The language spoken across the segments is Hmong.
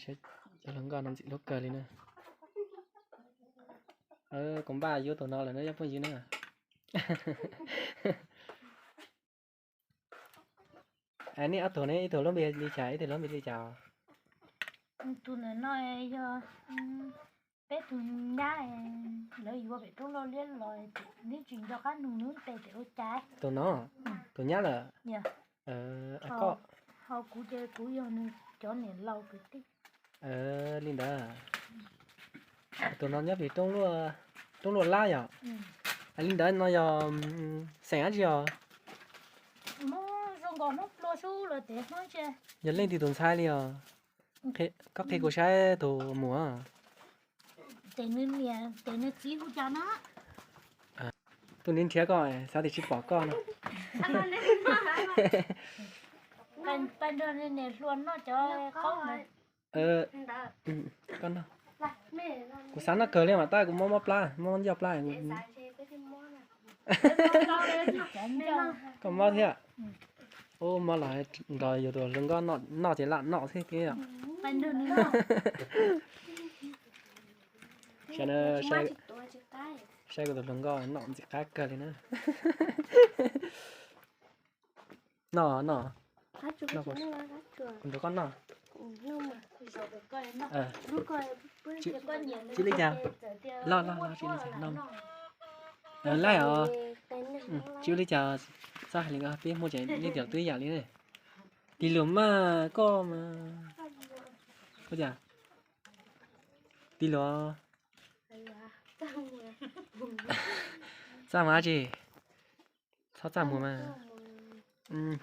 Saib, cov hluas nkauj no ntxim hlub kawg li na. Kuv npaj yuav tus no lawm na, yog phooj ywg na. Nej ob tug ne, ib tug lub npe li cas, ib tug lub npe li cas? Tus ntawm no yog peb tus nyab, lawv yuav pem roob Lauj Liab los, neb tsis nco qab nug nws npe tes ua cas. Tus no, tus nyab lawm. Koj, ho kuv ces kuv yog nws cov niam laus kwv tij. Li ntawd. Tus no nyob pem roob Luaj Lab yom? Li ntawd no yog xeem dab tsi os? Yog leej twg tus ntxhais li os? Koj qhia kuv saib tus muam. Tus niam nrhiav koj, xav tias tsis pom koj no. Kuv xav noj kawg li mas tab kuv mob mob plab, mob mob ncauj plab. Koj mob thiab. Ub, mob los nrog yus tus hluas nkauj noj ces lam noj xwb thiab. Saib kuv tus hluas nkauj noj ntxim qab kawg li na. Noj, noj. Kuv nrog koj noj. Tsis li cas. Loj loj loj, tsis li cas, noj. Laib os. Tsis ua li cas, txhob hais li ko, peb Hmoob ces leej twg twb ib yam li. Tig lus mas koj mas. Ua cas? Tig lus. Txaj muag dab tsi? Txhob txaj muag mas.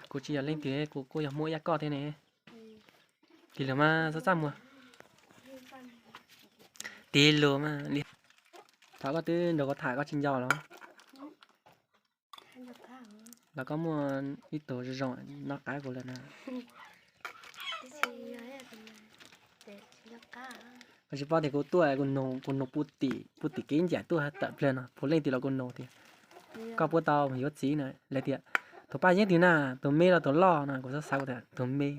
Kuv tsis yog leej twg, kuv kuj yog Hmoob ib yam koj thiab ne. Tig lus mas txhob txaj muag. Tig lus mas li. Thaum koj twb nrog kuv tham koj tsis nco los? Los koj muaj ib tug zoo zoo noj qab kuv lawm na. Koj tsis paub tias kuv tuaj, kuv nug puag tim, puag tim kev ncaim tuaj tawm plawg no, puav leej tig los kuv nug tias koj puas tau mus yuav txiv na. Lawv tias tus Paj Yeeb twg na, tus me los tus loj no, kuv xav xav kuv tias tus me.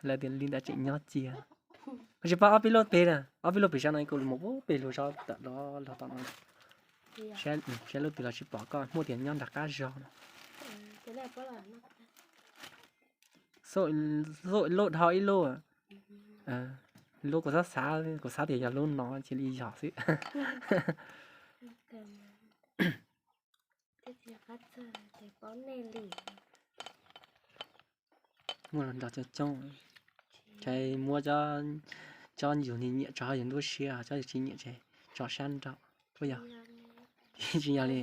Lawv tias li ntawd tseem nyob cia. Kuv tsis paub ob peb lub pem na, ob peb lub pem sab no, kuv mus puag pem lug sab tawm los tom no. Saib lub twg los tsis pom koj, muaj tias nyob nram qab zog no. Xub ib lub dhau ib lub. Lub kuv xav xav, kuv xav tias yog lub no cia li yog xwb. Muaj los nrog coob coob, ces muab cov yus nyiam nyiam tso hauv yus nruab siab, cov yus tsis nyiam ces tso sab nraum, puas yog? Tsis yog li.